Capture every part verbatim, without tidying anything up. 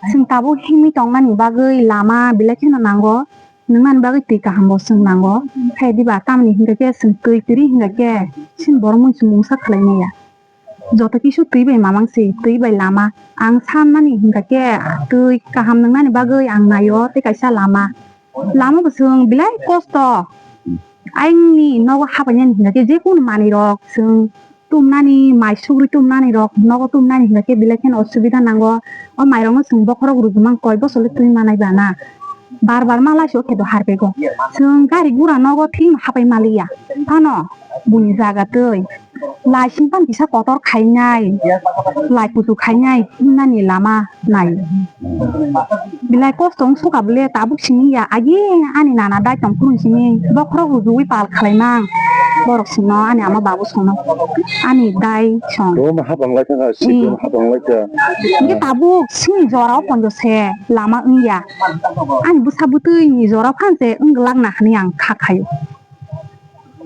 Chwng tabuk himwi tongmani bagwi lama belai kheno nango, nwngnani bagwi twi kaham bo chwng nango. Khe diba tamni hinkhe khe chwng twi kwrwi hinkhe khe chini borok mui chwng mungsa khlai maya. Joto kisu twi bai mamang se, twi bai lama. Ang sanmani hinkhe khe twi kaham nwngnani bagwi ang naio tei kaisa lama. Lama bo chwng belai kosto. Aini nogo hapainani hinkhe khe je kunu manwi rok chwng tumnani, mai sugri tumnani rok nogo tumnani hinkhe khe belai kheno osubida nango. O mairok no chwng bokhorok rujuma koi bosor le twi manai ba na. Bar bar ma laisio khe do harpego. Chwng gari gura nogo thik hapai maliya. Phano buini jaga twi. Laising pan kisa kotor khainai, lai kuchuk khainai, himnani lama nai. Belai kosto wng suka bole tabuk sini ya, agi ani nana dai tong phuru sini, bokhorok rujuwi pal khlaimang. Borok sino ani ama babu sono, ani dai song. Roma hapang lai kha, sikon Hmm. hapang lai kha. Hingke tabuk sini jora o ponjo se lama wngya. Ani bwsa bwtwi ni jora phan se wng glak na hinui ang kha khaio.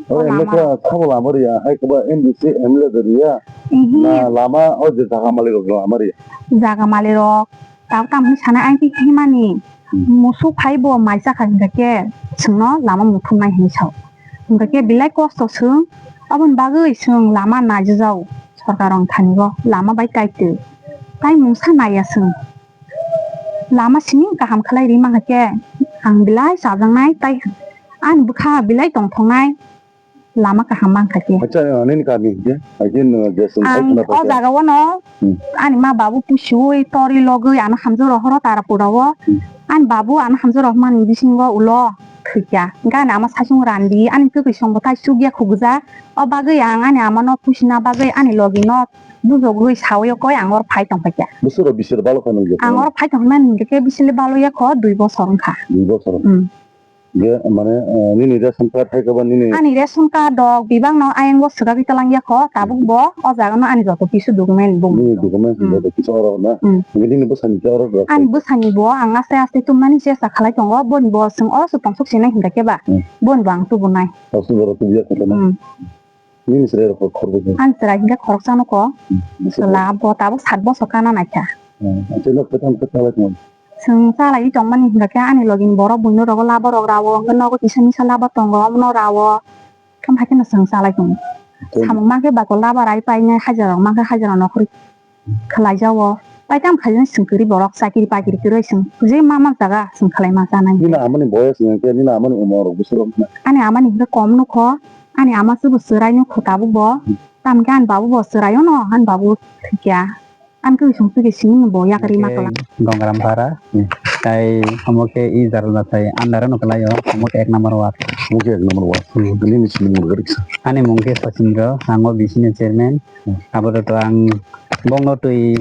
O O lama. Emlakha sabo lama riya, hai khe ba M D C M L A de riya. Mhm. Na lama o je jaga malik rok lama riya. Jaga malik rok, tabuk tamo hinui sanai ang khe himani. Hmm. Musuk phai bo mai chakha hinkha khe chwngno lama muthung nai hinui sao. Hinkha khe belai kosto chwng, aboni bagwi chwng lama naijajao sorkar rok thani o lama bai kaitwi. Tai mungsa naiya chwng. Lama simi kaham khlai ri mankha khe ang belai chajaknai, tai ani bwkha belai tongthoknai, lama kaham mankha khe. Acha, nini kami je, akin, uh, je sung Ang khna o pakhe. Jaga o no Hmm. ani ma babu pusiui tori logwi ano hamjak rohoro Tarapura o. Hmm. Ani babu ano hamjak rohmani bisingo ulo thwikya. Gana ama saichung randi, ani kwkwi songbo tai chukya khukjak. O bagwi ang ani ama no pusina bagwi ani logi no bujogwi sawi o koi ang oro phai tongphaikha. Bwswk rok bisir balo kha nung je? Ang oro phai tongmani hinkhe bisili balo yakho dui bosor wngkha. Dui bosor? Hmm. Je mane, eh, nini ration card hai khe ba nini? Ani ration card rok bibak no ayang o swkagwi twlang yakho, tabuk bo o jaga no ani joto kisu document bo. Nini document Hmm. joto kisu oro na? Hmm. Nini bwsani khe oro rok Ani sai? Bwsani bo ang aste aste tumnani chesta khlai tongo, boni bo chwng oro se tongsok sinai hinkha khe ba, Hmm. boni bo ang tubunai. Aswk oro tubu yakho na? Hmm. Nini chwrai rok khoroksa? Ani chwrai hinkhe khoroksa nukho. Hmm. Chwla bo tabuk sat bosor kana naikha. Hmm. Tei nok kwthang khe chalai tongmani? Chwng chalaiwi tongmani hinkhe ani logini borok buino rogo labo rok rawo, hwnkhe nogo kisa misa labo tongo, omono rawo. Tamo hai kheno chwng chalai tongo. Tei Samung mankhe bakol labo rai painai hajira rok mankhe hajira nokhorwi khlai jao. Pai tamo khaijani chwng kwrwi borok chakiri pakiri kwrwi chwng je ma man jaga chwng khlai ma chanai. Nini amani boyes hinkhe nini amani umor rok bwswk rok na? Ani amani hinkhe kom nukho. Ani ama se bo chwrai no kho tabuk bo. Tamokhe ani babu bo chwraio no, ani babu thwikya. Ani kwrwi song twi simi bo yakarwi ma Hinkhe kwlak. Gongram para. Hmm. Tai omo khe i Jaralbasai under no kwlaio, omo khe ek number ward. Omo khe ek number ward. Hmm. Nini simi mung riksa. Ani mung khe Sachindra, ang o B C ni chairman. Hmm. Abo to ang bongno twi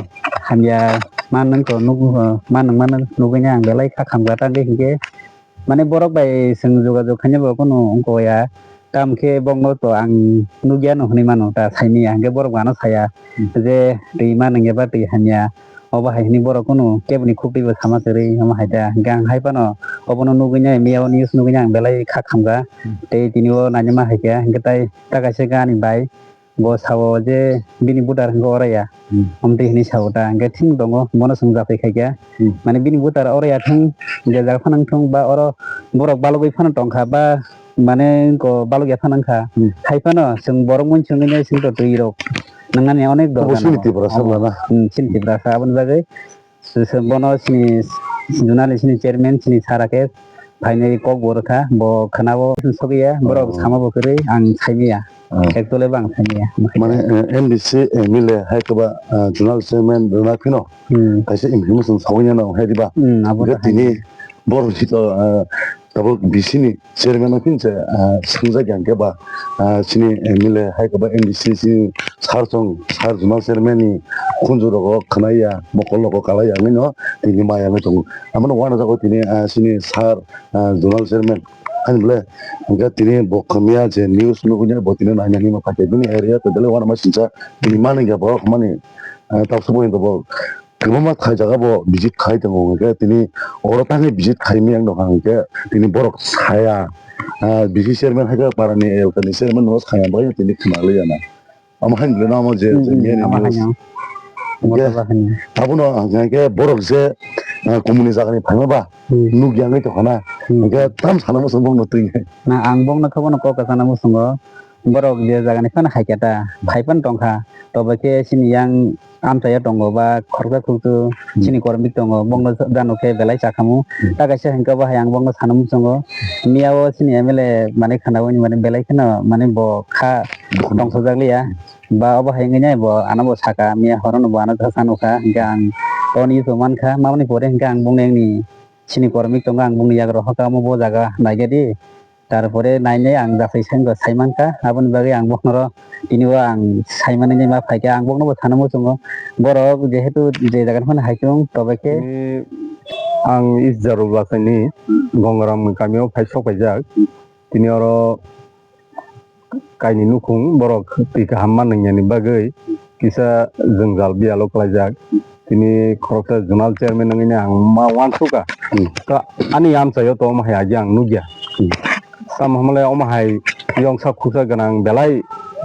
hamya man nang to nug-, man nang man nugwi ang belai kha khamkha ta hinkhe. Mane borok bai chwng jogajog khaina bo kunu wngkha ya. Tamo khe bokno to ang nukya no hwnwi mano, ta saimanya, hwnkhe borok bo ano saya Hmm. je twi manwng eba twi hamya. Obo hai hwnwi borok kunu keboni khuktwi bo sama kwrwi, omo hai ta. Hwnkhe ang hai phano obono nugwi nai, miyao news nugwi nai ang belai kha khamkha. Hmm. Tei tini o nainama hai khe, hwnkhe tai ta kaisa khe ani bai. Bo sao je bini voter hwnkhe oro ya. Hmm. Amtwi hinwi sao ta, hwnkhe thik tongo, bono chwng japai khaikha. Hmm. Mane bini voter oro ya thung, je jaga phano wng thung, ba oro borok balogwi phano tongkha, ba mane ko balogya phano wngkha. Hmm. Hai phano chwng borok mui chwngwi nai chwng to twi rok. Nangani onek Obo dorkar chini nango. Tiprasa Obo. Lana. Hmm, chini Tiprasa aboni bagwi. Se, se bono chini, chini journalist ni chairman chini sara khe phainai kok bo rwkha, bo khwnao sokya, borok Oh. Sama bo kwrwi ang saimanya. Oh. Actually bo ang saimanya. Mane, eh, M D C, M L A hai khe ba, eh, journal chairman rwna phino Hmm. kaisa information sawi ya no hai diba? Hmm, abo Hwnkhe to hai. Tini borok jito, eh, tabuk B C ni chairman no phinsa, ah, swngjak ya hwnkhe ba, ah, chini M L A hai khe ba M D C chini sar chwng, sar journal chairman ni khunju rogo khwnai ya, mokol rogo kalai ya hwnwi no tini maya wngwi tongo. Abono uanajago tini, ah, chini sar, ah, journal chairman. Ani bole hwnkhe tini bo khwmya je news nugwi ya bo tini nainani ma paikha bini area to belai uanama sincha tini mani ya bo mani, ah, tabuk bo kwbangma khai jaga bo visit khai tongo, hwnkhe tini oro thangwi visit khai maya wng tongkha, hwnkhe tini borok saya, ah, B C chairman hai khe para ni elka ni chairman no saya bai tini khna liya na. Omo hai le namo je Hmm, hmm, miyani omo news. Haino. Hwnkhe Omo to ba haino. Abono hwnkhe borok je ah, kumuni jagani phaima ba, Hmm. nukya wngwi tongkha na. Hmm. Hwnkhe tam sana muchung bokno twi. Na, ang bokno khe bono kok kwchangna muchungo, borok je jagani phano haikhe ta, phai phano tongkha, tobo khe chini yang amchaio tongo ba khoroksa khoroksa Hmm. chini kormik tongo, bokno jano khe belai chakhamu. Hmm. Ta kaisa hwnkhe bo hai ang bokno sana muchungo, miya o chini M L A mane khana boni mane belai kheno mane bo kha Dukhu. tongthokjak liya. Ba obo hai wngwi nai bo ano bo saka, miya horono bo ano kha sa nukha, hwnkhe ang toni se mankha, mamani pore hwnkhe ang bongni angni chini kormik tongo, ang bongni yagra hoka omo bo jaga naigadi, tarpore nainai ang jasai sai wngkha, sai mankha, aboni bagwi ang bokhno tini o ang sai manani ma phaikha, ang bokhno bo sana muchungo, borok jehetu je jaga phano hai chwng tobaikhe. Tini ang East Jarul Basaini Gongaram kamio phai sok paijak, tini oro kaini nukhung borok twi kaham ma nwngyani bagwi kisa jwngjal biyalo klaijak. Tini khoroksa zonal chairman wngwi ang ma uansukha. Hmm. Ta ani amchaio to omo hai agi ang nukya. Hmm. Tamo hwnle omo hai yongsa khusa gwnang belai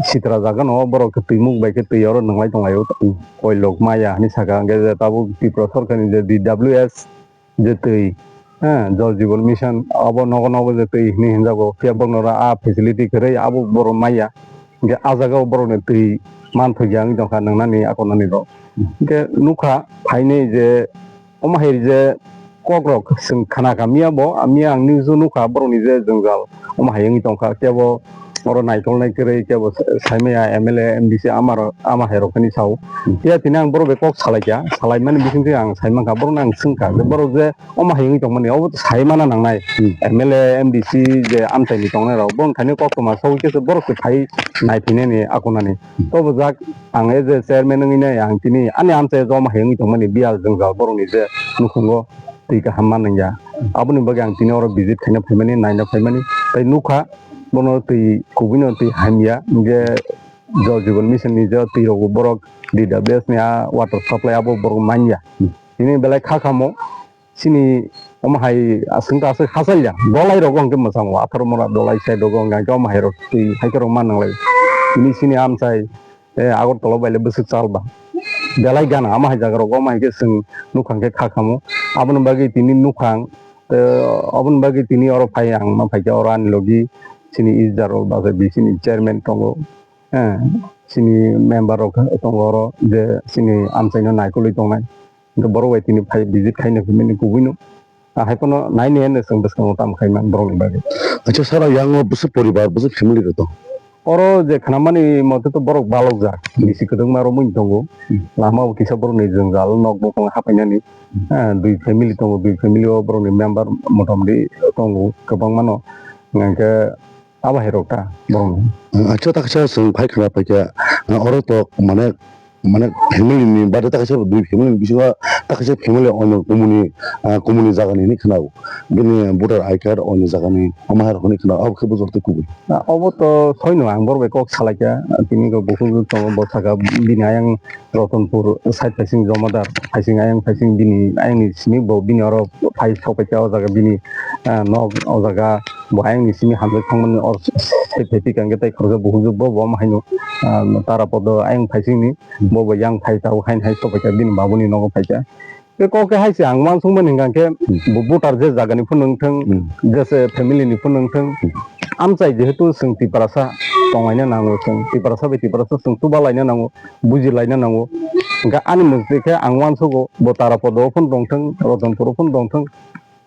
sitra jagano borok khe twi muk bai khe twi oro nwnglai tonglaio. Hmm. Koilok maya hinwi sakha, hwnkhe je tabuk Tripura sorkarni je D W S je twi, ha, Jal Jeevan Mission, abo nogo nogo je twi hinwi hinjago, phiya borokno oro a facility kwrwi abo borok maya, hwnkhe a jagao borokni twi manthokya wngwi tongkha nwngnani akonani rok. Hwnkhe nukha phainai je omo hai je kokrok chwng khna kha miya bo, miya ang news o nukha borokni je jwngjal omo hai wngwi tongkha, kebo oro naikolnai kwrwi kebo sa-, saimaya M L A, M D C ama rok, ama hai rok hinwi sao. Hmm. Phiya tini ang borok bai kok salaikha, salaimani bisingtwi ang saimankha, borokno ang swngkha je borok je omo hai wngwi tongmani, obo to sai mana nangnai. Hmm. M L A, M D C je amchaini tongnai rok, borokni thani koktwma sogwi khe borok se phai naiphinani akonani. Hmm. Tobo jak ang as a chairman wngwi nai ang tini ani amchai je omo hai wngwi tongmani biyal jwngjal borokni je nukhungo twi kaham ma nangya. Aboni bagwi ang tini oro visit khaina phaimani, naina phaimani. Tai nukha, bono twi kubuino twi hamya, hwnkhe Jal Jeevan Mission ni je twi rogo borok D W S ni a water supply abo borok manya. Tini belai kha kamo, chini omo hai aswk ta aswk hachal ya, dolai rogo hwnkhe mwchango, atharo mora dolai side rogo hwnkhe omo hai rok twi hai khe rok ma nanglai. Tini chini amchai, eh, Agartala bai le bwswk chal ba. Belai gana ama hai jaga rogo ama hai khe chwng nukha hwnkhe kha kamo. Aboni bagwi tini nukha ang, tei aboni bagwi tini oro phai ang ma phai khe oro ani logi chini East Jarul Basaini chini chairman tongo, eh, chini member rok tongo oro je chini amchaino naikolwi tongnai. Hwnkhe borok bai tini phai visit khaina phimani kubuino. Ah, hai phano naini hwnwi chwng bwskango tamo khai man borokni bagwi. Acha, sara, yang o bwswk poribar, bwswk family rok tong? Oro je khnamani mote to borok balokjak, bisi kwdwkma romwi tongo. Hmm. Lama o kisa borokni jwngjal nok buphang hapainani. Hmm. Ah, dui family tongo, dui family o borokni member motamdi tongo kwbangmano. Hwnkhe abo hai rok ta borokno. Acha, taksa chwng phai khna phaikha, ah, oro to mane, mane family ni bade taksa dui family ni bisingo taksa family ono kumuni, ah, kumuni jaga ni hinwi khna o. Bini voter I card ono jaga ni omo hai rok hinwi khna o, abo khe bujor tei kubui. Ah, obo to soino ang borok bai kok salaikha, tini kok bukhuk tongo, bo saka bini ayang Ratanpur side phaising Jomadar phaising ayang phaising bini ayangni simi bo bini oro phai sok paikha o jaga bini, ah, nok o jaga bo ayangni simi hamjak thangmani or se phai phai kangkhe tei khoroksa bukhukjwk bo bo omo haino, ah, Tarapodo ayang phaisingni bo bo yang phai tabuk haino hai sok paikha bini babuni nogo phaikha. Tei kok khe hai se ang uansukmani hwnkha khe Hmm. bo voter je jagani phano wngthang, Hmm. jese family ni phano wngthang, Hmm. amchai jehetu chwng Tiprasa tonglaina nango, chwng Tiprasa bai Tiprasa chwng tubalaina nango. Buji laina nango. Hwnkhe ani mukti khe ang uansugo, bo Tarapodo o phano tongthwng, Ratanpur o phano tongthwng,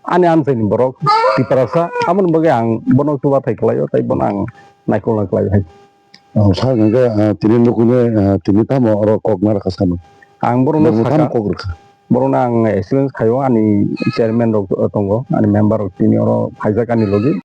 ani amchaini borok Tiprasa, aboni bagwi ang bono chubathai khlaio, tei bono ang naikolna khlai hai. Oh, sir, hwnkhe, ah, tini nukuni, ah, tini tamo oro kok narwkha sano? Ang borokno Borokno saka, tamo kok rwkha? Borokno ang assurance khaio, ani chairman rok tongo, ani member rok tini oro phaijak ani logi.